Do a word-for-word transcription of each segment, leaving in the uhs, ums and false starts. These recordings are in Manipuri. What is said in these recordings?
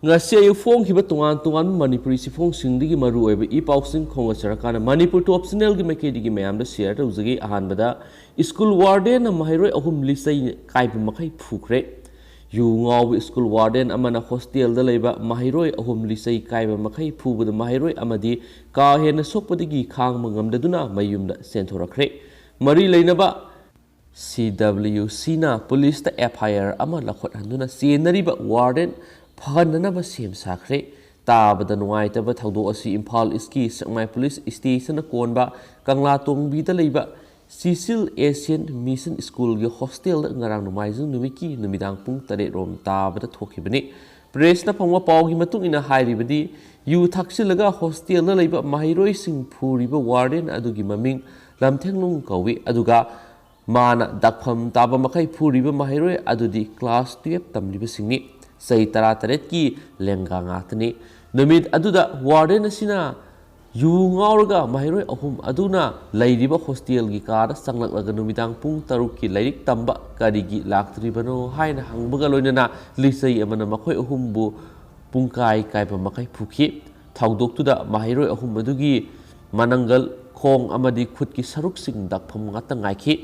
ꯉꯁꯤ ꯑꯌꯨꯛ ꯐꯣꯡꯈꯤꯕ ꯇꯣꯉꯥꯟ ꯇꯣꯉꯥꯟꯕ ꯃꯅꯤꯄꯨꯔꯤ ꯆꯦꯐꯣꯡꯁꯤꯡꯗꯒꯤ ꯃꯔꯨꯑꯣꯏꯕ ꯏ ꯄꯥꯎꯁꯤꯡ ꯈꯣꯝꯒꯠꯆꯔꯀꯥꯟꯗ ꯃꯅꯤꯄꯨꯔ ꯇꯣꯞ ꯆꯦꯅꯦꯜꯒꯤ ꯃꯥꯏꯀꯩꯗꯒꯤ ꯃꯌꯥꯝꯗ ꯁꯤꯌꯔ ꯇꯧꯖꯒꯦ꯫ ꯑꯍꯥꯟꯕꯗ, ꯁ꯭ꯀꯨꯜ ꯋꯥꯔꯗꯦꯟꯅ ꯃꯍꯩꯔꯣꯏ ꯑꯍꯨꯝ ꯂꯤꯆꯩ ꯀꯥꯏꯕ ꯃꯈꯩ ꯐꯨꯈ꯭ꯔꯦ꯫ ꯌꯨ ꯉꯥꯎꯕ ꯁ꯭ꯀꯨꯜ ꯋꯥꯔꯗꯦꯟ ꯑꯃꯅ ꯍꯣꯁꯇꯦꯜꯗ ꯂꯩꯕ ꯃꯍꯩꯔꯣꯏ ꯑꯍꯨꯝ ꯂꯤꯆꯩ ꯀꯥꯏꯕ ꯃꯈꯩ ꯐꯨꯕꯗ ꯃꯍꯩꯔꯣꯏ ꯑꯃꯗꯤ ꯀꯥ ꯍꯦꯟꯅ ꯁꯣꯛꯄꯗꯒꯤ ꯈꯥꯡꯕ ꯉꯝꯗꯗꯨꯅ ꯃꯌꯨꯝꯗ ꯆꯦꯟꯊꯣꯔꯛꯈ꯭ꯔꯦ꯫ ꯃꯔꯤ ꯂꯩꯅꯕ ꯁꯤ ꯗꯕ꯭ꯂꯤꯌꯨ ꯁꯤꯅ ꯄꯨꯂꯤꯁꯇ ꯑꯦꯐ ꯑꯥꯏ ꯑꯥꯔ ꯑꯃ ꯂꯧꯈꯠꯍꯟꯗꯨꯅ ꯆꯦꯟꯅꯔꯤꯕ ꯋꯥꯔꯗꯦꯟ ꯐꯍꯟꯅꯅꯕ ꯁꯦꯝ ꯁꯥꯈ꯭ꯔꯦ꯫ ꯇꯥꯕꯗ ꯅꯨꯡꯉꯥꯏꯇꯕ ꯊꯧꯗꯣꯛ ꯑꯁꯤ ꯏꯝꯐꯥꯜ ꯏꯁꯀꯤ ꯁꯦꯛꯃꯥꯏ ꯄꯨꯂꯤꯁ ꯁ꯭ꯇꯦꯁꯟꯅ ꯀꯣꯟꯕ ꯀꯪꯂꯥꯇꯣꯡꯕꯤꯗ ꯂꯩꯕ ꯁꯤꯁꯤꯜ ꯑꯦꯁꯤꯌꯟ ꯃꯤꯁꯟ ꯁ꯭ꯀꯨꯜꯒꯤ ꯍꯣꯁꯇꯦꯜꯗ ꯉꯔꯥꯡ ꯅꯣꯡꯃꯥꯏꯖꯤꯡ ꯅꯨꯃꯤꯠꯀꯤ ꯅꯨꯃꯤꯗꯥꯡ ꯄꯨꯡ ꯇꯔꯦꯠ ꯔꯣꯝ ꯇꯥꯕꯗ ꯊꯣꯛꯈꯤꯕꯅꯤ꯫ ꯄ꯭ꯔꯦꯁꯅ ꯐꯪꯕ ꯄꯥꯎꯒꯤ ꯃꯇꯨꯡ ꯏꯟꯅ ꯍꯥꯏꯔꯤꯕꯗꯤ, ꯌꯨ ꯊꯛꯆꯤꯜꯂꯒ ꯍꯣꯁꯇꯦꯜꯗ ꯂꯩꯕ ꯃꯍꯩꯔꯣꯏꯁꯤꯡ ꯐꯨꯔꯤꯕ ꯋꯥꯔꯗꯦꯟ ꯑꯗꯨꯒꯤ ꯃꯃꯤꯡ ꯂꯝꯊꯦꯡꯂꯨꯡ ꯀꯧꯏ꯫ ꯑꯗꯨꯒ ꯃꯥꯅ ꯗꯥꯛꯐꯝ ꯇꯥꯕ ꯃꯈꯩ ꯐꯨꯔꯤꯕ ꯃꯍꯩꯔꯣꯏ ꯑꯗꯨꯗꯤ ꯀ꯭ꯂꯥꯁ ꯇꯨꯌꯦꯜꯞ ꯇꯝꯂꯤꯕꯁꯤꯡꯅꯤ꯫ ꯆꯍꯤ ꯇꯔꯥꯇꯔꯦꯠꯀꯤ ꯂꯦꯡꯒꯥ ꯉꯥꯛꯇꯅꯤ꯫ ꯅꯨꯃꯤꯠ ꯑꯗꯨꯗ ꯋꯥꯔꯗꯦꯟ ꯑꯁꯤꯅ ꯌꯨ ꯉꯥꯎꯔꯒ ꯃꯍꯩꯔꯣꯏ ꯑꯍꯨꯝ ꯑꯗꯨꯅ ꯂꯩꯔꯤꯕ ꯍꯣꯁꯇꯦꯜꯒꯤ ꯀꯥꯗ ꯆꯪꯂꯛꯂꯒ ꯅꯨꯃꯤꯗꯥꯡ ꯄꯨꯡ ꯇꯔꯨꯛꯀꯤ ꯂꯥꯏꯔꯤꯛ ꯇꯝꯕ ꯀꯔꯤꯒꯤ ꯂꯥꯛꯇ꯭ꯔꯤꯕꯅꯣ ꯍꯥꯏꯅ ꯍꯪꯕꯒ ꯂꯣꯏꯅꯅ ꯂꯤꯆꯩ ꯑꯃꯅ ꯃꯈꯣꯏ ꯑꯍꯨꯝꯕꯨ ꯄꯨꯡꯀꯥꯏ ꯀꯥꯏꯕ ꯃꯈꯩ ꯐꯨꯈꯤ꯫ ꯊꯧꯗꯣꯛꯇꯨꯗ ꯃꯍꯩꯔꯣꯏ ꯑꯍꯨꯝ ꯑꯗꯨꯒꯤ ꯃꯅꯪꯒꯜ, ꯈꯣꯡ ꯑꯃꯗꯤ ꯈꯨꯠꯀꯤ ꯁꯔꯨꯛꯁꯤꯡ ꯗꯥꯛꯐꯝ ꯉꯥꯛꯇ ꯉꯥꯏꯈꯤ꯫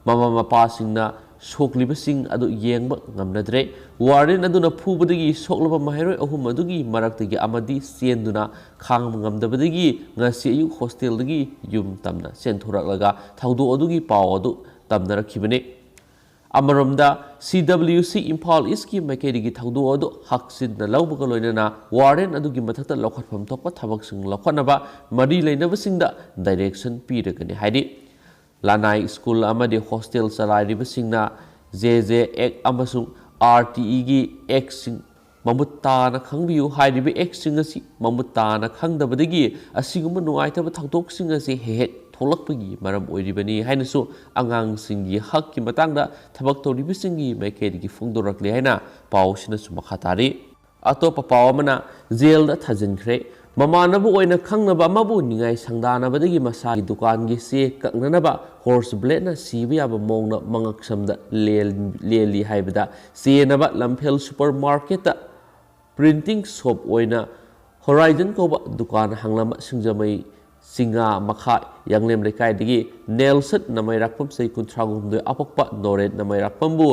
ꯃꯃꯥ ꯃꯄꯥꯁꯤꯡꯅ ꯁꯣꯛꯂꯤꯕꯁꯤꯡ ꯑꯗꯨ ꯌꯦꯡꯕ ꯉꯝꯅꯗ꯭ꯔꯦ꯫ ꯋꯥꯔꯗꯦꯟ ꯑꯗꯨꯅ ꯐꯨꯕꯗꯒꯤ ꯁꯣꯛꯂꯕ ꯃꯍꯩꯔꯣꯏ ꯑꯍꯨꯝ ꯑꯗꯨꯒꯤ ꯃꯔꯛꯇꯒꯤ ꯑꯃꯗꯤ ꯆꯦꯟꯗꯨꯅ ꯈꯥꯡꯕ ꯉꯝꯗꯕꯗꯒꯤ ꯉꯁꯤ ꯑꯌꯨꯛ ꯍꯣꯁꯇꯦꯜꯗꯒꯤ ꯌꯨꯝ ꯇꯝꯅ ꯆꯦꯟꯊꯣꯔꯛꯂꯒ ꯊꯧꯗꯣꯛ ꯑꯗꯨꯒꯤ ꯄꯥꯎ ꯑꯗꯨ ꯇꯝꯅꯔꯛꯈꯤꯕꯅꯤ꯫ ꯑꯃꯔꯣꯝꯗ, ꯁꯤ ꯗꯕ꯭ꯂꯤꯌꯨ ꯁꯤ ꯏꯝꯐꯥꯜ ꯏꯁꯀꯤ ꯃꯥꯏꯀꯩꯗꯒꯤ ꯊꯧꯗꯣꯛ ꯑꯗꯨ ꯍꯛꯆꯤꯟꯅ ꯂꯧꯕꯒ ꯂꯣꯏꯅꯅ ꯋꯥꯔꯗꯦꯟ ꯑꯗꯨꯒꯤ ꯃꯊꯛꯇ ꯂꯧꯈꯠꯐꯝ ꯊꯣꯛꯄ ꯊꯕꯛꯁꯤꯡ ꯂꯧꯈꯠꯅꯕ ꯃꯔꯤ ꯂꯩꯅꯕꯁꯤꯡꯗ ꯗꯥꯏꯔꯦꯛꯁꯟ ꯄꯤꯔꯒꯅꯤ ꯍꯥꯏꯔꯤ꯫ ꯂꯅꯥꯏ ꯁ꯭ꯀꯨꯜ ꯑꯃꯗꯤ ꯍꯣꯁꯇꯦꯜ ꯆꯂꯥꯏꯔꯤꯕꯁꯤꯡꯅ ꯖꯦ ꯖꯦ ꯑꯦꯛ ꯑꯃꯁꯨꯡ ꯑꯥꯔ ꯇꯤ ꯏꯒꯤ ꯑꯦꯛꯁꯤꯡ ꯃꯃꯨꯠ ꯇꯥꯅ ꯈꯪꯕꯤꯌꯨ꯫ ꯍꯥꯏꯔꯤꯕ ꯑꯦꯛꯁꯤꯡ ꯑꯁꯤ ꯃꯃꯨꯠ ꯇꯥꯅ ꯈꯪꯗꯕꯗꯒꯤ ꯑꯁꯤꯒꯨꯝꯕ ꯅꯨꯡꯉꯥꯏꯇꯕ ꯊꯧꯗꯣꯛꯁꯤꯡ ꯑꯁꯤ ꯍꯦꯛ ꯍꯦꯛ ꯊꯣꯛꯂꯛꯄꯒꯤ ꯃꯔꯝ ꯑꯣꯏꯔꯤꯕꯅꯤ ꯍꯥꯏꯅꯁꯨ ꯑꯉꯥꯡꯁꯤꯡꯒꯤ ꯍꯛꯀꯤ ꯃꯇꯥꯡꯗ ꯊꯕꯛ ꯇꯧꯔꯤꯕꯁꯤꯡꯒꯤ ꯃꯥꯏꯀꯩꯗꯒꯤ ꯐꯣꯡꯗꯣꯔꯛꯂꯤ ꯍꯥꯏꯅ ꯄꯥꯎ ꯑꯁꯤꯅꯁꯨ ꯃꯈꯥ ꯇꯥꯔꯤ꯫ ꯑꯇꯣꯞꯄ ꯄꯥꯎ ꯑꯃꯅ, ꯖꯦꯜꯗ ꯊꯥꯖꯤꯟꯈ꯭ꯔꯦ꯫ ꯃꯃꯥꯟꯅꯕ ꯑꯣꯏꯅ ꯈꯪꯅꯕ ꯑꯃꯕꯨ ꯅꯤꯡꯉꯥꯏ ꯁꯪꯗꯥꯅꯕꯗꯒꯤ ꯃꯁꯥꯒꯤ ꯗꯨꯀꯥꯟꯒꯤ ꯆꯦ ꯀꯛꯅꯅꯕ ꯍꯣꯔꯁ ꯕ꯭ꯂꯦꯗꯅ ꯁꯤꯕ ꯌꯥꯕ ꯃꯑꯣꯡꯗ ꯃꯉꯛꯁꯝꯗ ꯂꯦꯜ-, ꯂꯦꯜꯂꯤ ꯍꯥꯏꯕꯗ ꯆꯦꯟꯅꯕ ꯂꯝꯐꯦꯜ ꯁꯨꯄꯔ ꯃꯥꯔꯀꯦꯠꯇ ꯄ꯭ꯔꯤꯟꯇꯤꯡ ꯁꯣꯞ ꯑꯣꯏꯅ ꯍꯣꯔꯥꯏꯖꯟ ꯀꯧꯕ ꯗꯨꯀꯥꯟ ꯍꯥꯡꯂꯝꯕ ꯁꯤꯡꯖꯃꯩ ꯆꯤꯉꯥ ꯃꯈꯥ ꯌꯥꯡꯂꯦꯝ ꯂꯩꯀꯥꯏꯗꯒꯤ ꯅꯦꯜꯁꯟ ꯅꯃꯩꯔꯥꯛꯄꯝ ꯆꯍꯤ ꯀꯨꯟꯊ꯭ꯔꯥ ꯍꯨꯝꯗꯣꯏ ꯑꯄꯣꯛꯄ ꯅꯣꯔꯦꯟ ꯅꯃꯩꯔꯥꯛꯄꯝꯕꯨ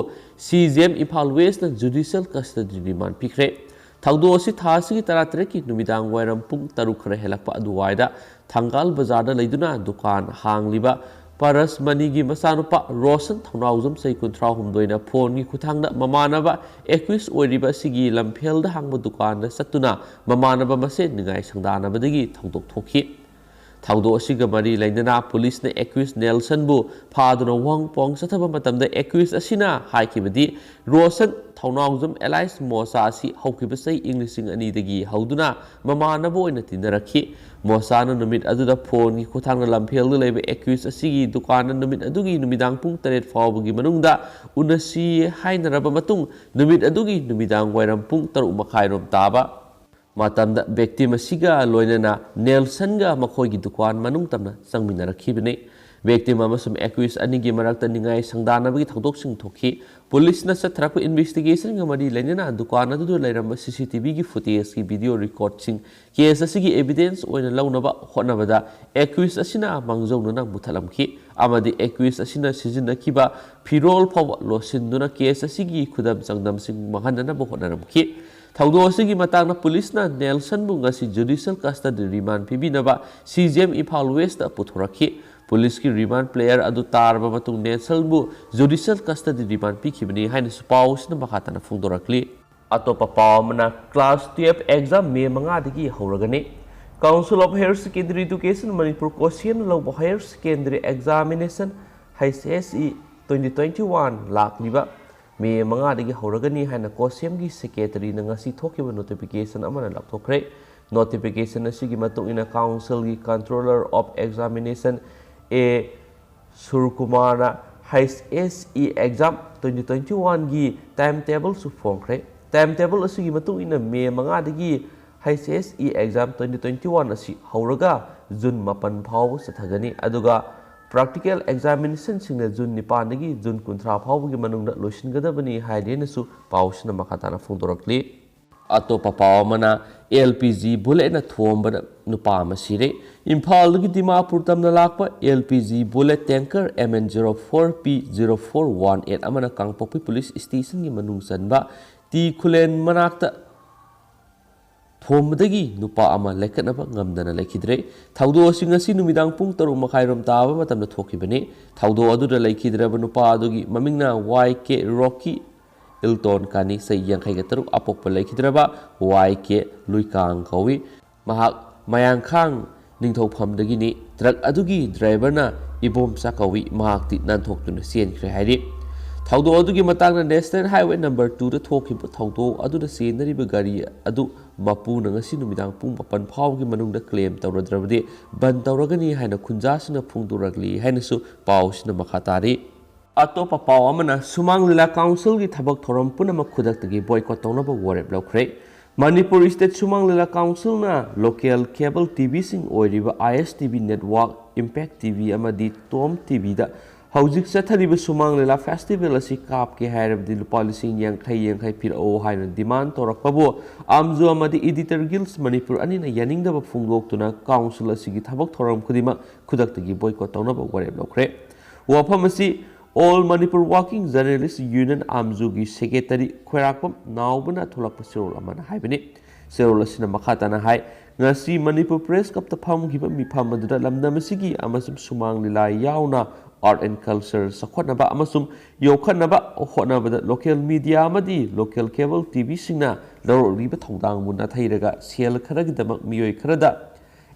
ꯁꯤ ꯖꯤ ꯑꯦꯝ ꯏꯝꯐꯥꯜ ꯋꯦꯁꯅ ꯖꯨꯗꯤꯁꯤꯌꯦꯜ ꯀꯁꯇꯗꯤ ꯔꯤꯃꯥꯟ ꯄꯤꯈ꯭ꯔꯦ꯫ ꯊꯧꯗꯣꯛ ꯑꯁꯤ ꯊꯥ ꯑꯁꯤꯒꯤ ꯇꯔꯥꯇꯔꯦꯠꯀꯤ ꯅꯨꯃꯤꯗꯥꯡ ꯋꯥꯏꯔꯝ ꯄꯨꯡ ꯇꯔꯨꯛ ꯈꯔ ꯍꯦꯜꯂꯛꯄ ꯑꯗꯨꯋꯥꯏꯗ ꯊꯪꯒꯥꯜ ꯕꯖꯥꯔꯗ ꯂꯩꯗꯨꯅ ꯗꯨꯀꯥꯟ ꯍꯥꯡꯂꯤꯕ ꯄꯔꯁ ꯃꯅꯤꯒꯤ ꯃꯆꯥꯅꯨꯄꯥ ꯔꯣꯁꯟ ꯊꯧꯅꯥꯎꯖꯝ ꯆꯍꯤ ꯀꯨꯟꯊ꯭ꯔꯥ ꯍꯨꯝꯗꯣꯏꯅ ꯐꯣꯟꯒꯤ ꯈꯨꯠꯊꯥꯡꯗ ꯃꯃꯥꯟꯅꯕ ꯑꯦꯀ꯭ꯌꯨꯁ ꯑꯣꯏꯔꯤꯕ ꯑꯁꯤꯒꯤ ꯂꯝꯐꯦꯜꯗ ꯍꯥꯡꯕ ꯗꯨꯀꯥꯟꯗ ꯆꯠꯇꯨꯅ ꯃꯃꯥꯟꯅꯕ ꯃꯁꯦꯟ ꯅꯤꯡꯉꯥꯏ ꯁꯪꯗꯥꯅꯕꯗꯒꯤ ꯊꯧꯗꯣꯛ ꯊꯣꯛꯈꯤ꯫ ꯊꯧꯗꯣꯛ ꯑꯁꯤꯒ ꯃꯔꯤ ꯂꯩꯅꯅ ꯄꯨꯂꯤꯁꯅ ꯑꯦꯀ꯭ꯌꯨꯁ ꯅꯦꯜꯁꯟꯕꯨ ꯐꯥꯗꯨꯅ ꯋꯥꯍꯪ ꯄꯥꯎ ꯆꯠꯊꯕ ꯃꯇꯝꯗ ꯑꯦꯀ꯭ꯌꯨꯁ ꯑꯁꯤꯅ ꯍꯥꯏꯈꯤꯕꯗꯤ ꯔꯣꯁꯟ ꯊꯧꯅꯥꯎꯖꯝ ꯑꯦꯂꯥꯏꯁ ꯃꯣꯁꯥ ꯑꯁꯤ ꯍꯧꯈꯤꯕ ꯆꯍꯤ ꯏꯪ ꯂꯤꯁꯤꯡ ꯑꯅꯤꯗꯒꯤ ꯍꯧꯗꯨꯅ ꯃꯃꯥꯟꯅꯕ ꯑꯣꯏꯅ ꯇꯤꯟꯅꯔꯛꯈꯤ꯫ ꯃꯣꯁꯥꯅ ꯅꯨꯃꯤꯠ ꯑꯗꯨꯗ ꯐꯣꯟꯒꯤ ꯈꯨꯠꯊꯥꯡꯗ ꯂꯝꯐꯦꯜꯗ ꯂꯩꯕ ꯑꯦꯀ꯭ꯌꯨꯁ ꯑꯁꯤꯒꯤ ꯗꯨꯀꯥꯟꯗ ꯅꯨꯃꯤꯠ ꯑꯗꯨꯒꯤ ꯅꯨꯃꯤꯗꯥꯡ ꯄꯨꯡ ꯇꯔꯦꯠ ꯐꯥꯎꯕꯒꯤ ꯃꯅꯨꯡꯗ ꯎꯅꯁꯤ ꯍꯥꯏꯅꯔꯕ ꯃꯇꯨꯡ ꯅꯨꯃꯤꯠ ꯑꯗꯨꯒꯤ ꯅꯨꯃꯤꯗꯥꯡ ꯋꯥꯏꯔꯝ ꯄꯨꯡ ꯇꯔꯨꯛ ꯃꯈꯥꯏꯔꯣꯝ ꯇꯥꯕ ꯃꯇꯝꯗ ꯚꯤꯛꯇꯤꯝ ꯑꯁꯤꯒ ꯂꯣꯏꯅꯅ ꯅꯦꯜꯁꯟꯒ ꯃꯈꯣꯏꯒꯤ ꯗꯨꯀꯥꯟ ꯃꯅꯨꯡ ꯇꯝꯅ ꯆꯪꯃꯤꯟꯅꯔꯛꯈꯤꯕꯅꯤ꯫ ꯚꯤꯛꯇꯤꯝ ꯑꯃꯁꯨꯡ ꯑꯦꯀ꯭ꯌꯨꯁ ꯑꯅꯤꯒꯤ ꯃꯔꯛꯇ ꯅꯤꯡꯉꯥꯏ ꯁꯪꯗꯥꯅꯕꯒꯤ ꯊꯧꯗꯣꯛꯁꯤꯡ ꯊꯣꯛꯈꯤ꯫ ꯄꯨꯂꯤꯁꯅ ꯆꯠꯊꯔꯛꯄ ꯏꯟꯚꯦꯁꯇꯤꯒꯦꯁꯟꯒ ꯃꯔꯤ ꯂꯩꯅꯅ ꯗꯨꯀꯥꯟ ꯑꯗꯨꯗ ꯂꯩꯔꯝꯕ ꯁꯤ ꯁꯤ ꯇꯤ ꯚꯤꯒꯤ ꯐꯨꯇꯦꯖꯀꯤ ꯚꯤꯗꯤꯑꯣ ꯔꯦꯀꯣꯔꯗꯁꯤꯡ ꯀꯦꯁ ꯑꯁꯤꯒꯤ ꯑꯦꯚꯤꯗꯦꯟꯁ ꯑꯣꯏꯅ ꯂꯧꯅꯕ ꯍꯣꯠꯅꯕꯗ ꯑꯦꯀ꯭ꯌꯨꯁ ꯑꯁꯤꯅ ꯃꯥꯡꯖꯧꯅꯅ ꯃꯨꯊꯠꯂꯝꯈꯤ ꯑꯃꯗꯤ ꯑꯦꯀ꯭ꯌꯨꯁ ꯑꯁꯤꯅ ꯁꯤꯖꯤꯟꯅꯈꯤꯕ ꯐꯤꯔꯣꯜ ꯐꯥꯎꯕ ꯂꯣꯠꯁꯤꯟꯗꯨꯅ ꯀꯦꯁ ꯑꯁꯤꯒꯤ ꯈꯨꯗꯝ ꯆꯥꯡꯗꯝꯁꯤꯡ ꯃꯥꯡꯍꯟꯅꯅꯕ ꯍꯣꯠꯅꯔꯝꯈꯤ꯫ ꯊꯧꯗꯣꯛ ꯑꯁꯤꯒꯤ ꯃꯇꯥꯡꯗ ꯄꯨꯂꯤꯁꯅ ꯅꯦꯜꯁꯟꯕꯨ ꯉꯁꯤ ꯖꯨꯗꯤꯁꯤꯌꯦꯜ ꯀꯁꯇꯗꯤ ꯔꯤꯃꯥꯟ ꯄꯤꯕꯤꯅꯕ C J M Imphal west ꯄꯨꯊꯣꯔꯛꯈꯤ꯫ ꯄꯨꯂꯤꯁꯀꯤ ꯔꯤꯃꯥꯟ ꯄ꯭ꯂꯦꯌꯔ ꯑꯗꯨ ꯇꯥꯔꯕ ꯃꯇꯨꯡ ꯅꯦꯜꯁꯟꯕꯨ ꯖꯨꯗꯤꯁꯤꯌꯦꯜ ꯀꯁꯇꯗꯤ ꯔꯤꯃꯥꯟ ꯄꯤꯈꯤꯕꯅꯤ ꯍꯥꯏꯅꯁꯨ ꯄꯥꯎ ꯑꯁꯤꯅ ꯃꯈꯥ ꯇꯥꯅ ꯐꯣꯡꯗꯣꯔꯛꯂꯤ꯫ ꯑꯇꯣꯞꯄ ꯄꯥꯎ ꯑꯃꯅ, ꯀ꯭ꯂꯥꯁ ꯇꯨꯌꯦꯜꯐ ꯑꯦꯛꯖꯥꯝ ꯃꯦ ꯃꯉꯥꯗꯒꯤ ꯍꯧꯔꯒꯅꯤ꯫ Council of Higher Secondary Education Manipur, ꯀꯣꯁꯤꯌꯝꯅ ꯂꯧꯕ higher secondary examination H S E twenty twenty one ꯂꯥꯛꯂꯤꯕ ꯃꯦ ꯃꯉꯥꯗꯒꯤ ꯍꯧꯔꯒꯅꯤ ꯍꯥꯏꯅ ꯀꯣꯁꯤꯌꯝꯒꯤ ꯁꯦꯀ꯭ꯔꯦꯇꯔꯤꯅ ꯉꯁꯤ ꯊꯣꯛꯈꯤꯕ ꯅꯣꯇꯤꯐꯤꯀꯦꯁꯟ ꯑꯃꯅ ꯂꯥꯎꯊꯣꯛꯈ꯭ꯔꯦ꯫ ꯅꯣꯇꯤꯐꯤꯀꯦꯁꯟ ꯑꯁꯤꯒꯤ ꯃꯇꯨꯡ ꯏꯟꯅ, ꯀꯥꯎꯟꯁꯤꯜꯒꯤ Controller of Examination ꯑꯦ ꯁꯨꯔꯀꯨꯃꯥꯔꯅ H S E exam twenty twenty ꯋꯥꯟꯒꯤ ꯇꯥꯏꯝ ꯇꯦꯕꯜꯁꯨ ꯐꯣꯡꯈ꯭ꯔꯦ꯫ ꯇꯥꯏꯝ ꯇꯦꯕꯜ ꯑꯁꯤꯒꯤ ꯃꯇꯨꯡ ꯏꯟꯅ ꯃꯦ ꯃꯉꯥꯗꯒꯤ H S E exam twenty twenty one ꯑꯁꯤ ꯍꯧꯔꯒ ꯖꯨꯟ ꯃꯥꯄꯟ ꯐꯥꯎꯕ ꯆꯠꯊꯒꯅꯤ꯫ ꯑꯗꯨꯒ ꯄ꯭ꯔꯥꯛꯇꯤꯀꯦꯜ ꯑꯦꯛꯖꯥꯃꯤꯅꯦꯁꯟꯁꯤꯡꯅ ꯖꯨꯟ ꯅꯤꯄꯥꯟꯗꯒꯤ ꯖꯨꯟ ꯀꯨꯟꯊ꯭ꯔꯥ ꯐꯥꯎꯕꯒꯤ ꯃꯅꯨꯡꯗ ꯂꯣꯏꯁꯤꯟꯒꯗꯕꯅꯤ ꯍꯥꯏꯔꯦꯅꯁꯨ ꯄꯥꯎꯁꯤꯅ ꯃꯈꯥ ꯇꯥꯅ ꯐꯣꯡꯗꯣꯔꯛꯂꯤ꯫ ꯑꯇꯣꯞꯄ ꯄꯥꯎ ꯑꯃꯅ, ꯑꯦꯜ ꯄꯤ ꯖꯤ ꯕꯨꯂꯦꯠꯅ ꯊꯣꯝꯕꯗ ꯅꯨꯄꯥ ꯑꯃ ꯁꯤꯔꯦ꯫ ꯏꯝꯐꯥꯜꯗꯒꯤ ꯗꯤꯃꯥꯄꯨꯔ ꯇꯝꯅ ꯂꯥꯛꯄ L P G bullet tanker M N zero four P zero four one eight ꯑꯃꯅ ꯀꯥꯡꯄꯣꯛꯄꯤ ꯄꯨꯂꯤꯁ ꯁ꯭ꯇꯦꯁꯟꯒꯤ ꯃꯅꯨꯡ ꯆꯟꯕ ꯇꯤ ꯈꯨꯂꯦꯟ ꯃꯅꯥꯛꯇ ꯊꯣꯝꯕꯗꯒꯤ ꯅꯨꯄꯥ ꯑꯃ ꯂꯥꯏꯀꯠꯅꯕ ꯉꯝꯗꯅ ꯂꯩꯈꯤꯗ꯭ꯔꯦ꯫ ꯊꯧꯗꯣꯛ ꯑꯁꯤ ꯉꯁꯤ ꯅꯨꯃꯤꯗꯥꯡ ꯄꯨꯡ ꯇꯔꯨꯛ ꯃꯈꯥꯏꯔꯣꯝ ꯇꯥꯕ ꯃꯇꯝꯗ ꯊꯣꯛꯈꯤꯕꯅꯤ꯫ ꯊꯧꯗꯣꯛ ꯑꯗꯨꯗ ꯂꯩꯈꯤꯗ꯭ꯔꯕ ꯅꯨꯄꯥ ꯑꯗꯨꯒꯤ ꯃꯃꯤꯡꯅ ꯋꯥꯏ ꯀꯦ ꯔꯣꯀꯤ ꯏꯜꯇꯣꯟ ꯀꯥꯅꯤ, ꯆꯍꯤ ꯌꯥꯡꯈꯩꯒ ꯇꯔꯨꯛ, ꯑꯄꯣꯛꯄ ꯂꯩꯈꯤꯗ꯭ꯔꯕ ꯋꯥꯏ ꯀꯦ ꯂꯨꯏꯀꯥꯡ ꯀꯧꯏ꯫ ꯃꯍꯥꯛ ꯃꯌꯥꯡꯈꯥꯡ ꯅꯤꯡꯊꯧꯐꯝꯗꯒꯤꯅꯤ꯫ ꯇ꯭ꯔꯛ ꯑꯗꯨꯒꯤ ꯗ꯭ꯔꯥꯏꯚꯔꯅ ꯏꯕꯣꯝꯆꯥ ꯀꯧꯏ꯫ ꯃꯍꯥꯛꯇꯤ ꯅꯥꯟꯊꯣꯛꯇꯨꯅ ꯆꯦꯟꯈ꯭ꯔꯦ ꯍꯥꯏꯔꯤ꯫ ꯊꯧꯗꯣꯛ ꯑꯗꯨꯒꯤ ꯃꯇꯥꯡꯗ ꯅꯦꯁꯅꯦꯜ ꯍꯥꯏꯋꯦ ꯅꯝꯕꯔ ꯇꯨꯗ ꯊꯣꯛꯈꯤꯕ ꯊꯧꯗꯣꯛ ꯑꯗꯨꯗ ꯆꯦꯟꯅꯔꯤꯕ ꯒꯥꯔꯤ ꯑꯗꯨ ꯃꯄꯨꯅ ꯉꯁꯤ ꯅꯨꯃꯤꯗꯥꯡ ꯄꯨꯡ ꯃꯥꯄꯟ ꯐꯥꯎꯕꯒꯤ ꯃꯅꯨꯡꯗ ꯀ꯭ꯂꯦꯝ ꯇꯧꯔꯗ꯭ꯔꯕꯗꯤ ꯕꯟ ꯇꯧꯔꯒꯅꯤ ꯍꯥꯏꯅ ꯈꯨꯟꯖꯥꯁꯤꯡꯅ ꯐꯣꯡꯗꯣꯔꯛꯂꯤ ꯍꯥꯏꯅꯁꯨ ꯄꯥꯎꯁꯤꯅ ꯃꯈꯥ ꯇꯥꯔꯤ꯫ ꯑꯇꯣꯞꯄ ꯄꯥꯎ ꯑꯃꯅ, ꯁꯨꯃꯥꯡ ꯂꯤꯂꯥ ꯀꯥꯎꯟꯁꯤꯜꯒꯤ ꯊꯕꯛ ꯊꯧꯔꯝ ꯄꯨꯝꯅꯃꯛ ꯈꯨꯗꯛꯇꯒꯤ ꯕꯣꯏꯀꯣꯠ ꯇꯧꯅꯕ ꯋꯥꯔꯦꯞ ꯂꯧꯈ꯭ꯔꯦ꯫ ꯃꯅꯤꯄꯨꯔ ꯁ꯭ꯇꯦꯠ ꯁꯨꯃꯥꯡ ꯂꯤꯂꯥ ꯀꯥꯎꯟꯁꯤꯜꯅ ꯂꯣꯀꯦꯜ ꯀꯦꯕꯜ ꯇꯤ ꯚꯤꯁꯤꯡ ꯑꯣꯏꯔꯤꯕ I S T V network, impact T V ꯑꯃꯗꯤ ꯇꯣꯝ ꯇꯤ ꯚꯤꯗ ꯍꯧꯖꯤꯛ ꯆꯠꯊꯔꯤꯕ ꯁꯨꯃꯥꯡ ꯂꯤꯂꯥ ꯐꯦꯁꯇꯤꯚꯦꯜ ꯑꯁꯤ ꯀꯥꯞꯀꯦ ꯍꯥꯏꯔꯕꯗꯤ ꯂꯨꯄꯥ ꯂꯤꯁꯤꯡ ꯌꯥꯡꯈꯩ ꯌꯥꯡꯈꯩ ꯄꯤꯔꯛꯑꯣ ꯍꯥꯏꯅ ꯗꯤꯃꯥꯟ ꯇꯧꯔꯛꯄꯕꯨ ꯑꯥꯝꯖꯨ ꯑꯃꯗꯤ ꯏꯗꯤꯇꯔ ꯒꯤꯜꯁ ꯃꯅꯤꯄꯨꯔ ꯑꯅꯤꯅ ꯌꯥꯅꯤꯡꯗꯕ ꯐꯣꯡꯗꯣꯛꯇꯨꯅ ꯀꯥꯎꯟꯁꯤꯜ ꯑꯁꯤꯒꯤ ꯊꯕꯛ ꯊꯧꯔꯝ ꯈꯨꯗꯤꯡꯃꯛ ꯈꯨꯗꯛꯇꯒꯤ ꯕꯣꯏꯀꯣꯠ ꯇꯧꯅꯕ ꯋꯥꯔꯦꯞ ꯂꯧꯈ꯭ꯔꯦ꯫ ꯋꯥꯐꯝ ꯑꯁꯤ all Manipur working journalists union, ꯑꯥꯝꯖꯨꯒꯤ ꯁꯦꯀ꯭ꯔꯦꯇꯔꯤ ꯈꯣꯏꯔꯥꯛꯄꯝ ꯅꯥꯎꯕꯅ ꯊꯣꯛꯂꯛꯄ ꯆꯦꯔꯣꯜ ꯑꯃꯅ ꯍꯥꯏꯕꯅꯤ꯫ ꯆꯦꯔꯣꯜ ꯑꯁꯤꯅ ꯃꯈꯥ ꯇꯥꯅ ꯍꯥꯏ, ꯉꯁꯤ ꯃꯅꯤꯄꯨꯔ ꯄ꯭ꯔꯦꯁ ꯀ꯭ꯂꯕꯇ ꯐꯝꯈꯤꯕ ꯃꯤꯐꯝ ꯑꯗꯨꯗ ꯂꯝꯗꯝ ꯑꯁꯤꯒꯤ ꯑꯃꯁꯨꯡ ꯁꯨꯃꯥꯡ ꯂꯤꯂꯥ ꯌꯥꯎꯅ ꯑꯥꯔꯠ ꯑꯦꯟ ꯀꯜꯆꯔ ꯆꯥꯎꯈꯠꯅꯕ ꯑꯃꯁꯨꯡ ꯌꯣꯛꯈꯠꯅꯕ ꯍꯣꯠꯅꯕꯗ ꯂꯣꯀꯦꯜ ꯃꯤꯗꯤꯌꯥ ꯑꯃꯗꯤ ꯂꯣꯀꯦꯜ ꯀꯦꯕꯜ ꯇꯤ ꯚꯤꯁꯤꯡꯅ ꯂꯧꯔꯛꯂꯤꯕ ꯊꯧꯗꯥꯡꯕꯨ ꯅꯥꯊꯩꯔꯒ ꯁꯦꯜ ꯈꯔꯒꯤꯗꯃꯛ ꯃꯤꯑꯣꯏ ꯈꯔꯗ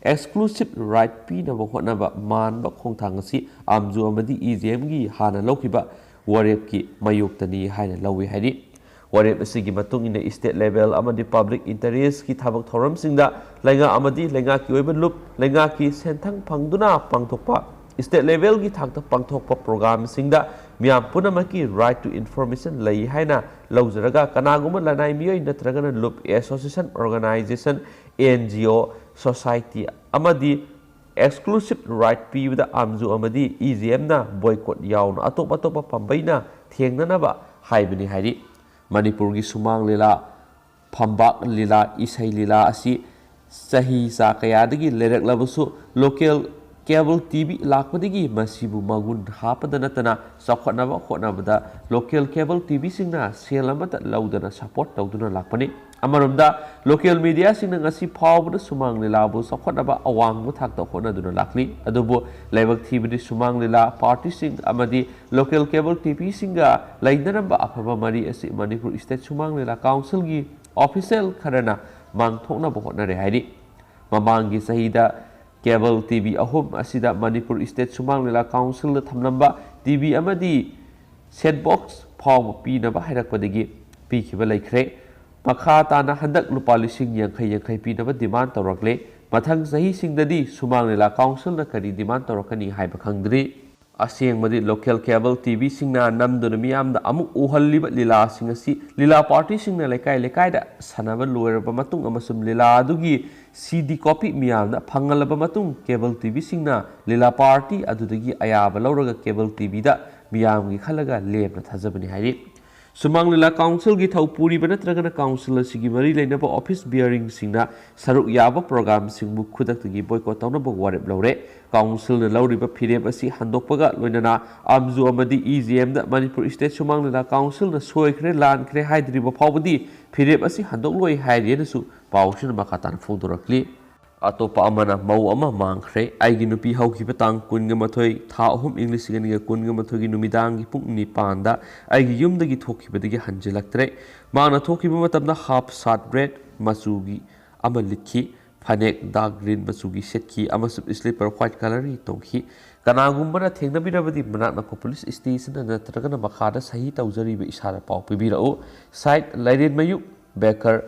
ꯑꯦꯛꯁꯀ꯭ꯂꯨꯁꯤꯞ ꯔꯥꯏꯠ ꯄꯤꯅꯕ ꯍꯣꯠꯅꯕ ꯃꯥꯟꯕ ꯈꯣꯡꯊꯥꯡ ꯑꯁꯤ ꯑꯥꯝꯖꯨ ꯑꯃꯗꯤ ꯏ ꯖꯤ ꯑꯦꯝꯒꯤ ꯍꯥꯟꯅ ꯂꯧꯈꯤꯕ ꯋꯥꯔꯦꯞꯀꯤ ꯃꯥꯌꯣꯛꯇꯅꯤ ꯍꯥꯏꯅ ꯂꯧꯏ ꯍꯥꯏꯔꯤ꯫ ꯋꯥꯔꯦꯞ ꯑꯁꯤꯒꯤ ꯃꯇꯨꯡ ꯏꯟꯅ ꯁ꯭ꯇꯦꯠ ꯂꯦꯚꯦꯜ ꯑꯃꯗꯤ ꯄꯕ꯭ꯂꯤꯛ ꯏꯟꯇꯔꯦꯁꯀꯤ ꯊꯕꯛ ꯊꯧꯔꯝꯁꯤꯡꯗ ꯂꯩꯉꯥꯛ ꯑꯃꯗꯤ ꯂꯩꯉꯥꯛꯀꯤ ꯑꯣꯏꯕ ꯂꯨꯞ, ꯂꯩꯉꯥꯛꯀꯤ ꯁꯦꯟꯊꯪ ꯐꯪꯗꯨꯅ ꯄꯥꯡꯊꯣꯛꯄ, ꯁ꯭ꯇꯦꯠ ꯂꯦꯚꯦꯜꯒꯤ ꯊꯥꯛꯇ ꯄꯥꯡꯊꯣꯛꯄ ꯄ꯭ꯔꯣꯒ꯭ꯔꯥꯝꯁꯤꯡꯗ ꯃꯤꯌꯥꯝ ꯄꯨꯝꯅꯃꯛꯀꯤ right to information ꯂꯩ ꯍꯥꯏꯅ ꯂꯧꯖꯔꯒ, ꯀꯅꯥꯒꯨꯝꯕ ꯂꯅꯥꯏ ꯃꯤꯑꯣꯏ ꯅꯠꯇ꯭ꯔꯒꯅ ꯂꯨꯞ, association, organization, and G O, society ꯑꯃꯗꯤ exclusive right ꯄꯤꯕꯗ ꯑꯥꯝꯖꯨ ꯑꯃꯗꯤ ꯏ ꯖꯤ ꯑꯦꯝꯅ boycott ꯌꯥꯎꯅ ꯑꯇꯣꯞ ꯑꯇꯣꯞꯄ ꯄꯥꯝꯕꯩꯅ ꯊꯦꯡꯅꯅꯕ ꯍꯥꯏꯕꯅꯤ ꯍꯥꯏꯔꯤ꯫ ꯃꯅꯤꯄꯨꯔꯒꯤ ꯁꯨꯃꯥꯡ ꯂꯤꯂꯥ ꯐꯝꯕꯥꯛ ꯂꯤꯂꯥ, ꯏꯁꯩ ꯂꯤꯂꯥ ꯑꯁꯤ ꯆꯍꯤ ꯆꯥ ꯀꯌꯥꯗꯒꯤ ꯂꯩꯔꯛꯂꯕꯁꯨ, local cable T V ꯂꯥꯛꯄꯗꯒꯤ ꯃꯁꯤꯕꯨ ꯃꯒꯨꯟ ꯍꯥꯞꯄꯗ ꯅꯠꯇꯅ ꯆꯥꯎꯈꯠꯅꯕ ꯍꯣꯠꯅꯕꯗ local cable T Vꯁꯤꯡꯅ ꯁꯦꯜ ꯑꯃꯠꯇ ꯂꯧꯗꯅ support ꯇꯧꯗꯨꯅ ꯂꯥꯛꯄꯅꯤ꯫ ꯑꯃꯔꯣꯝꯗ, local mediaꯁꯤꯡꯅ ꯉꯁꯤ ꯐꯥꯎꯕꯗ ꯁꯨꯃꯥꯡ ꯂꯤꯂꯥꯕꯨ ꯆꯥꯎꯈꯠꯅꯕ ꯑꯋꯥꯡꯕ ꯊꯥꯛꯇ ꯍꯣꯠꯅꯗꯨꯅ ꯂꯥꯛꯂꯤ꯫ ꯑꯗꯨꯕꯨ ꯂꯥꯏꯕꯛ ꯊꯤꯕꯗꯤ, ꯁꯨꯃꯥꯡ ꯂꯤꯂꯥ partyꯁꯤꯡ ꯑꯃꯗꯤ local cable T Vꯁꯤꯡꯒ ꯂꯩꯅꯔꯝꯕ ꯑꯐꯕ ꯃꯔꯤ ꯑꯁꯤ ꯃꯅꯤꯄꯨꯔ State ꯁꯨꯃꯥꯡ ꯂꯤꯂꯥ Councilꯒꯤ official ꯈꯔꯅ ꯃꯥꯡꯊꯣꯛꯅꯕ ꯍꯣꯠꯅꯔꯦ ꯍꯥꯏꯔꯤ꯫ ꯃꯃꯥꯡꯒꯤ ꯆꯍꯤꯗ cable T V ꯑꯍꯨꯝ ꯑꯁꯤꯗ ꯃꯅꯤꯄꯨꯔ State ꯁꯨꯃꯥꯡ ꯂꯤꯂꯥ Councilꯅ ꯊꯝꯂꯝꯕ T V ꯑꯃꯗꯤ set box ꯐꯥꯎꯕ ꯄꯤꯅꯕ ꯍꯥꯏꯔꯛꯄꯗꯒꯤ ꯄꯤꯈꯤꯕ ꯂꯩꯈ꯭ꯔꯦ꯫ ꯃꯈꯥ ꯇꯥꯅ ꯍꯟꯗꯛ ꯂꯨꯄꯥ ꯂꯤꯁꯤꯡ ꯌꯥꯡꯈꯩ ꯌꯥꯡꯈꯩ ꯄꯤꯅꯕ demand ꯇꯧꯔꯛꯂꯦ꯫ ꯃꯊꯪ ꯆꯍꯤꯁꯤꯡꯗꯗꯤ ꯁꯨꯃꯥꯡ ꯂꯤꯂꯥ Councilꯅ ꯀꯔꯤ demand ꯇꯧꯔꯛꯀꯅꯤ ꯍꯥꯏꯕ ꯈꯪꯗ꯭ꯔꯤ꯫ ꯑꯁꯦꯡꯕꯗꯤ local cable T Vꯁꯤꯡꯅ ꯅꯝꯗꯨꯅ ꯃꯤꯌꯥꯝꯗ ꯑꯃꯨꯛ ꯎꯍꯜꯂꯤꯕ ꯂꯤꯂꯥꯁꯤꯡ ꯑꯁꯤ ꯂꯤꯂꯥ partyꯁꯤꯡꯅ ꯂꯩꯀꯥꯏ ꯂꯩꯀꯥꯏꯗ ꯁꯥꯟꯅꯕ ꯂꯣꯏꯔꯕ ꯃꯇꯨꯡ ꯑꯃꯁꯨꯡ ꯂꯤꯂꯥ ꯑꯗꯨꯒꯤ C D copy ꯃꯤꯌꯥꯝꯗ ꯐꯪꯍꯜꯂꯕ ꯃꯇꯨꯡ, cable T Vꯁꯤꯡꯅ ꯂꯤꯂꯥ party ꯑꯗꯨꯗꯒꯤ ꯑꯌꯥꯕ ꯂꯧꯔꯒ cable T Vꯗ ꯃꯤꯌꯥꯝꯒꯤ ꯈꯜꯂꯒ ꯂꯦꯝꯅ ꯊꯥꯖꯕꯅꯤ ꯍꯥꯏꯔꯤ꯫ ꯁꯨꯃꯥꯡ ꯂꯤꯂꯥ Councilꯒꯤ ꯊꯧ ꯄꯨꯔꯤꯕ ꯅꯠꯇ꯭ꯔꯒꯅ Council ꯑꯁꯤꯒꯤ ꯃꯔꯤ ꯂꯩꯅꯕ office bearingꯁꯤꯡꯅ ꯁꯔꯨꯛ ꯌꯥꯕ programꯁꯤꯡꯕꯨ ꯈꯨꯗꯛꯇꯒꯤ boycott ꯇꯧꯅꯕ ꯋꯥꯔꯦꯞ ꯂꯧꯔꯦ꯫ Councilꯅ ꯂꯧꯔꯤꯕ ꯐꯤꯔꯦꯞ ꯑꯁꯤ ꯍꯟꯗꯣꯛꯄꯒ ꯂꯣꯏꯅꯅ AMSU ꯑꯃꯗꯤ EJMꯗ ꯃꯅꯤꯄꯨꯔ State ꯁꯨꯃꯥꯡ ꯂꯤꯂꯥ Councilꯅ ꯁꯣꯏꯈ꯭ꯔꯦ, ꯂꯥꯟꯈ꯭ꯔꯦ ꯍꯥꯏꯗ꯭ꯔꯤꯕ ꯐꯥꯎꯕꯗꯤ ꯐꯤꯔꯦꯞ ꯑꯁꯤ ꯍꯟꯗꯣꯛꯂꯣꯏ ꯍꯥꯏꯔꯤ ꯍꯥꯏꯅꯁꯨ ꯄꯥꯎꯁꯤꯅ ꯃꯈꯥ ꯇꯥꯅ ꯐꯣꯡꯗꯣꯔꯛꯂꯤ꯫ ꯑꯇꯣꯞꯄ ꯑꯃꯅ, ꯃꯧ ꯑꯃ ꯃꯥꯡꯈ꯭ꯔꯦ꯫ ꯑꯩꯒꯤ ꯅꯨꯄꯤ ꯍꯧꯈꯤꯕ ꯇꯥꯡ ꯀꯨꯟꯒ ꯃꯥꯊꯣꯏ, ꯊꯥ ꯑꯍꯨꯝ, ꯏꯪ ꯂꯤꯁꯤꯡ ꯑꯅꯤꯒ ꯀꯨꯟꯒ ꯃꯥꯊꯣꯏꯒꯤ ꯅꯨꯃꯤꯗꯥꯡꯒꯤ ꯄꯨꯡ ꯅꯤꯄꯥꯟꯗ ꯑꯩꯒꯤ ꯌꯨꯝꯗꯒꯤ ꯊꯣꯛꯈꯤꯕꯗꯒꯤ ꯍꯟꯖꯤꯜꯂꯛꯇ꯭ꯔꯦ꯫ ꯃꯍꯥꯛꯅ ꯊꯣꯛꯈꯤꯕ ꯃꯇꯝꯗ half shirt red ꯃꯆꯨꯒꯤ ꯑꯃ ꯂꯤꯠꯈꯤ, ꯐꯅꯦꯛ dark green ꯃꯆꯨꯒꯤ ꯁꯦꯠꯈꯤ ꯑꯃꯁꯨꯡ slipper white colourꯒꯤ ꯇꯣꯡꯈꯤ꯫ ꯀꯅꯥꯒꯨꯝꯕꯅ ꯊꯦꯡꯅꯕꯤꯔꯕꯗꯤ ꯃꯅꯥꯛ ꯅꯛꯄ police stationꯗ ꯅꯠꯇ꯭ꯔꯒꯅ ꯃꯈꯥꯗ ꯁꯍꯤ ꯇꯧꯖꯔꯤꯕ ꯏꯁꯥꯗ ꯄꯥꯎ ꯄꯤꯕꯤꯔꯛꯎ꯫ Site, ꯂꯥꯏꯔꯦꯟꯃꯌꯨꯝ ꯕꯦꯀꯔ,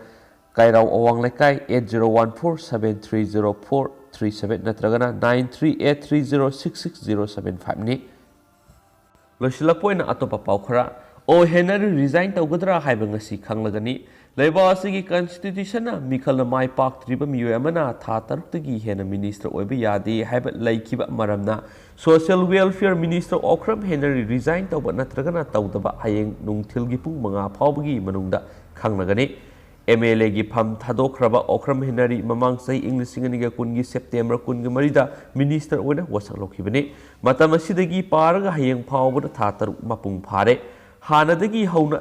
ꯀꯥꯏꯔꯥꯎ ꯑꯋꯥꯡ ꯂꯩꯀꯥꯏ, eight zero one four seven three zero four three seven ꯅꯠꯇ꯭ꯔꯒꯅ nine three eight three zero six six zero seven five ꯅꯤ꯫ ꯂꯣꯏꯁꯤꯜꯂꯛꯄ ꯑꯣꯏꯅ ꯑꯇꯣꯞꯄ ꯄꯥꯎ ꯈꯔ꯫ ꯑꯣ ꯍꯦꯅꯔꯤ resign ꯇꯧꯒꯗ꯭ꯔꯥ ꯍꯥꯏꯕ ꯉꯁꯤ ꯈꯪꯂꯒꯅꯤ꯫ ꯂꯩꯕꯥꯛ ꯑꯁꯤꯒꯤ constitutionꯅ ꯃꯤꯈꯜꯅ ꯃꯥꯏ ꯄꯥꯛꯇ꯭ꯔꯤꯕ ꯃꯤꯑꯣꯏ ꯑꯃꯅ ꯊꯥ ꯇꯔꯨꯛꯇꯒꯤ ꯍꯦꯟꯅ minister ꯑꯣꯏꯕ ꯌꯥꯗꯦ ꯍꯥꯏꯕ ꯂꯩꯈꯤꯕ ꯃꯔꯝꯅ Social Welfare Minister Okram Henry resign ꯇꯧꯕ ꯅꯠꯇ꯭ꯔꯒꯅ ꯇꯧꯗꯕ ꯍꯌꯦꯡ ꯅꯨꯡꯊꯤꯜꯒꯤ ꯄꯨꯡ ꯃꯉꯥ ꯐꯥꯎꯕꯒꯤ ꯃꯅꯨꯡꯗ ꯈꯪꯂꯒꯅꯤ꯫ ꯑꯦꯝ ꯑꯦꯜ ꯑꯦꯒꯤ ꯐꯝ ꯊꯥꯗꯣꯛꯈ꯭ꯔꯕ ꯑꯣꯀ꯭ꯔꯝ ꯍꯦꯅꯔꯤ ꯃꯃꯥꯡ ꯆꯍꯤ ꯏꯪ ꯂꯤꯁꯤꯡ ꯑꯅꯤꯒ ꯀꯨꯟꯒꯤ ꯁꯦꯞꯇꯦꯝꯕꯔ ꯀꯨꯟꯒ ꯃꯔꯤꯗ ꯃꯤꯅꯤꯁꯇꯔ ꯑꯣꯏꯅ ꯋꯥꯁꯛ ꯂꯧꯈꯤꯕꯅꯤ꯫ ꯃꯇꯝ ꯑꯁꯤꯗꯒꯤ ꯄꯥꯔꯒ ꯍꯌꯦꯡ ꯐꯥꯎꯕꯗ ꯊꯥ ꯇꯔꯨꯛ ꯃꯄꯨꯡ ꯐꯥꯔꯦ꯫ ꯍꯥꯟꯅꯗꯒꯤ ꯍꯧꯅ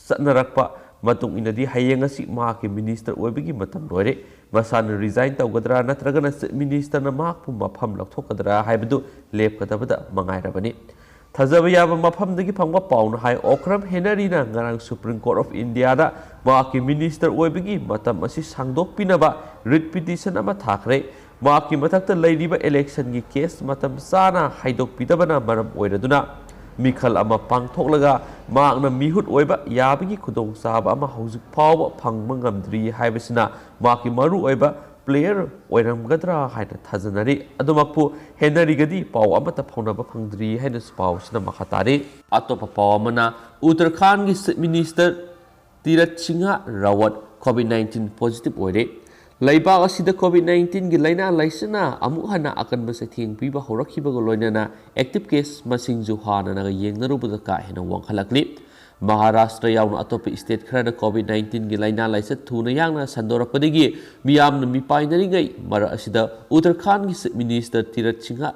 ꯆꯠꯅꯔꯛꯄ ꯃꯇꯨꯡ ꯏꯟꯅꯗꯤ ꯍꯌꯦꯡ ꯑꯁꯤ ꯃꯍꯥꯛꯀꯤ ꯃꯤꯅꯤꯁꯇꯔ ꯑꯣꯏꯕꯒꯤ ꯃꯇꯝ ꯂꯣꯏꯔꯦ꯫ ꯃꯁꯥꯅ ꯔꯤꯖꯥꯏꯟ ꯇꯧꯒꯗ꯭ꯔꯥ ꯅꯠꯇ꯭ꯔꯒꯅ ꯆꯤꯐ ꯃꯤꯅꯤꯁꯇꯔꯅ ꯃꯍꯥꯛꯄꯨ ꯃꯐꯝ ꯂꯧꯊꯣꯛꯀꯗ꯭ꯔꯥ ꯍꯥꯏꯕꯗꯨ ꯂꯦꯞꯀꯗꯕꯗ ꯃꯉꯥꯏꯔꯕꯅꯤ꯫ ꯊꯥꯖꯕ ꯌꯥꯕ ꯃꯐꯝꯗꯒꯤ ꯐꯪꯕ ꯄꯥꯎꯅ ꯍꯥꯏ, ꯑꯣꯀ꯭ꯔꯝ ꯍꯦꯅꯔꯤꯅ ꯉꯔꯥꯡ ꯁꯨꯄ꯭ꯔꯤꯝ ꯀꯣꯔꯠ ꯑꯣꯐ ꯏꯟꯗꯤꯌꯥꯗ ꯃꯍꯥꯛꯀꯤ ꯃꯤꯅꯤꯁꯇꯔ ꯑꯣꯏꯕꯒꯤ ꯃꯇꯝ ꯑꯁꯤ ꯁꯥꯡꯗꯣꯛꯄꯤꯅꯕ ꯔꯤꯠ ꯄꯤꯇꯤꯁꯟ ꯑꯃ ꯊꯥꯈ꯭ꯔꯦ꯫ ꯃꯍꯥꯛꯀꯤ ꯃꯊꯛꯇ ꯂꯩꯔꯤꯕ ꯏꯂꯦꯛꯁꯟꯒꯤ ꯀꯦꯁ ꯃꯇꯝ ꯆꯥꯅ ꯍꯥꯏꯗꯣꯛꯄꯤꯗꯕꯅ ꯃꯔꯝ ꯑꯣꯏꯔꯗꯨꯅ ꯃꯤꯈꯜ ꯑꯃ ꯄꯥꯡꯊꯣꯛꯂꯒ ꯃꯍꯥꯛꯅ ꯃꯤꯍꯨꯠ ꯑꯣꯏꯕ ꯌꯥꯕꯒꯤ ꯈꯨꯗꯣꯡꯆꯥꯕ ꯑꯃ ꯍꯧꯖꯤꯛ ꯐꯥꯎꯕ ꯐꯪꯕ ꯉꯝꯗ꯭ꯔꯤ ꯍꯥꯏꯕꯁꯤꯅ ꯃꯍꯥꯛꯀꯤ ꯃꯔꯨꯑꯣꯏꯕ ꯄ꯭ꯂꯦꯌꯔ ꯑꯣꯏꯔꯝꯒꯗ꯭ꯔꯥ ꯍꯥꯏꯅ ꯊꯥꯖꯅꯔꯤ꯫ ꯑꯗꯨꯃꯛꯄꯨ ꯍꯦꯅꯔꯤꯒꯗꯤ ꯄꯥꯎ ꯑꯃꯠꯇ ꯐꯥꯎꯅꯕ ꯐꯪꯗ꯭ꯔꯤ ꯍꯥꯏꯅꯁꯨ ꯄꯥꯎꯁꯤꯅ ꯃꯈꯥ ꯇꯥꯔꯤ꯫ ꯑꯇꯣꯞꯄ ꯄꯥꯎ ꯑꯃꯅ, ꯎꯠꯇꯔꯈꯥꯟꯒꯤ chief minister Tirath Singh Rawat covid nineteen positive ꯑꯣꯏꯔꯦ꯫ ꯂꯩꯕꯥꯛ ꯑꯁꯤꯗ ꯀꯣꯚꯤꯗ ꯅꯥꯏꯟꯇꯤꯟꯒꯤ ꯂꯥꯏꯅꯥ ꯂꯥꯏꯆꯠꯅ ꯑꯃꯨꯛ ꯍꯟꯅ ꯑꯀꯟꯕ ꯆꯩꯊꯦꯡ ꯄꯤꯕ ꯍꯧꯔꯛꯈꯤꯕꯒ ꯂꯣꯏꯅꯅ ꯑꯦꯛꯇꯤꯚ ꯀꯦꯁ ꯃꯁꯤꯡꯁꯨ ꯍꯥꯟꯅꯒ ꯌꯦꯡꯅꯔꯨꯕꯗ ꯀꯥ ꯍꯦꯟꯅ ꯋꯥꯡꯈꯠꯂꯛꯂꯤ꯫ ꯃꯍꯥꯔꯥꯁꯇ꯭ꯔ ꯌꯥꯎꯅ ꯑꯇꯣꯞꯄ ꯁ꯭ꯇꯦꯠ ꯈꯔꯅ ꯀꯣꯚꯤꯗ ꯅꯥꯏꯟꯇꯤꯟꯒꯤ ꯂꯥꯏꯅꯥ ꯂꯥꯏꯆꯠ ꯊꯨꯅ ꯌꯥꯡꯅ ꯁꯟꯗꯣꯔꯛꯄꯗꯒꯤ ꯃꯤꯌꯥꯝꯅ ꯃꯤꯄꯥꯏꯅꯔꯤꯉꯩ ꯃꯔꯛ ꯑꯁꯤꯗ ꯎꯠꯇꯔꯈꯥꯟꯒꯤ ꯆꯤꯐ ꯃꯤꯅꯤꯁꯇꯔ ꯇꯤꯔꯠ ꯁꯤꯡꯍ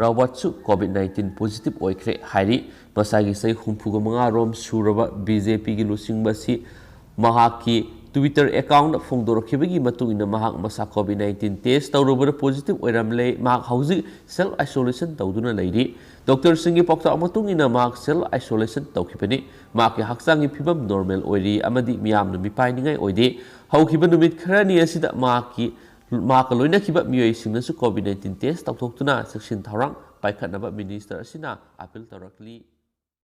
ꯔꯥꯋꯠꯁꯨ ꯀꯣꯚꯤꯗ ꯅꯥꯏꯟꯇꯤꯟ ꯄꯣꯖꯤꯇꯤꯚ ꯑꯣꯏꯈ꯭ꯔꯦ ꯍꯥꯏꯔꯤ꯫ ꯉꯁꯥꯏꯒꯤ ꯆꯍꯤ ꯍꯨꯝꯐꯨꯒ ꯃꯉꯥ ꯔꯣꯝ ꯁꯨꯔꯕ ꯕꯤ ꯖꯦ ꯄꯤꯒꯤ ꯂꯨꯆꯤꯡꯕ ꯑꯁꯤ ꯃꯍꯥꯛꯀꯤ ꯇ꯭ꯋꯤꯇꯔ ꯑꯦꯀꯥꯎꯟꯗ ꯐꯣꯡꯗꯣꯔꯛꯈꯤꯕꯒꯤ ꯃꯇꯨꯡ ꯏꯟꯅ ꯃꯍꯥꯛ ꯃꯁꯥ ꯀꯣꯚꯤꯗ ꯅꯥꯏꯟꯇꯤꯟ ꯇꯦꯁ ꯇꯧꯔꯨꯕꯗ ꯄꯣꯖꯤꯇꯤꯚ ꯑꯣꯏꯔꯝꯂꯦ꯫ ꯃꯍꯥꯛ ꯍꯧꯖꯤꯛ ꯁꯦꯜꯐ ꯑꯥꯏꯁꯣꯂꯦꯁꯟ ꯇꯧꯗꯨꯅ ꯂꯩꯔꯤ꯫ ꯗꯣꯛꯇꯔꯁꯤꯡꯒꯤ ꯄꯥꯎꯇꯥꯛ ꯃꯇꯨꯡ ꯏꯟꯅ ꯃꯍꯥꯛ ꯁꯦꯜꯐ ꯑꯥꯏꯁꯣꯂꯦꯁꯟ ꯇꯧꯈꯤꯕꯅꯤ꯫ ꯃꯍꯥꯛꯀꯤ ꯍꯛꯆꯥꯡꯒꯤ ꯐꯤꯕꯝ ꯅꯣꯔꯃꯦꯜ ꯑꯣꯏꯔꯤ ꯑꯃꯗꯤ ꯃꯤꯌꯥꯝꯅ ꯃꯤꯄꯥꯏꯅꯤꯡꯉꯥꯏ ꯑꯣꯏꯗꯦ꯫ ꯍꯧꯈꯤꯕ ꯅꯨꯃꯤꯠ ꯈꯔꯅꯤ ꯑꯁꯤꯗ ꯃꯍꯥꯛꯀꯤ ꯃꯍꯥꯛꯀ ꯂꯣꯏꯅꯈꯤꯕ ꯃꯤꯑꯣꯏꯁꯤꯡꯅꯁꯨ ꯀꯣꯚꯤꯗ ꯅꯥꯏꯟꯇꯤꯟ ꯇꯦꯁ ꯇꯧꯊꯣꯛꯇꯨꯅ ꯆꯦꯛꯁꯤꯟ ꯊꯧꯔꯥꯡ ꯄꯥꯏꯈꯠꯅꯕ ꯃꯤꯅꯤꯁꯇꯔ ꯑꯁꯤꯅ ꯑꯥꯄꯤꯜ ꯇꯧꯔꯛꯂꯤ꯫